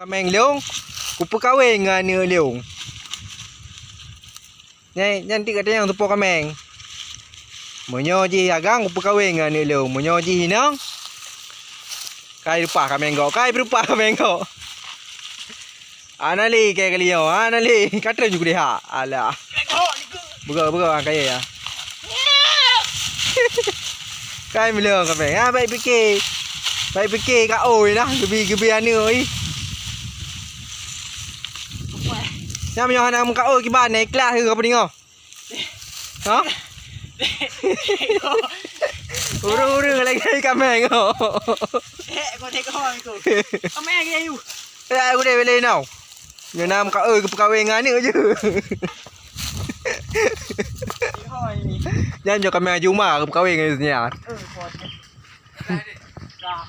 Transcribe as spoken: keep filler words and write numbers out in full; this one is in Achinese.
Kaméng lôn, kupeukawen ngon aneuk lôn. Nyan, nyan ti katanyong teupo kaméng. Meunyoe jih agang, kupeukawen ngon aneuk lôn. Meunyoe jih inong, kai leupah kaméng gok, kai leupah kaméng gok. Ana lé kai kali nyoe, ana lé. Ka trön ju kulihak. Alah. Beugok, beugok, ah, kayèe, ah. Kai meuleueng kaméng. Ah, bèk pike. Bèk pike ka oi nah, geubi, geubi aneuk oi. Nyan meunyoe hana meukaoi kiban, na ikhlas keu kapeudingoe. Ha? Ureueng-ureueng lagèe kaméng. Eh, kau tengok aku. Kaméng lagi ayu. Eh, aku dah bela nau. Nyoe nam ka, eh, peukawen ngon aneuk je. Nyan nyoe kaméng Juma peukawen ngon nyan. Eh, kau. Dah.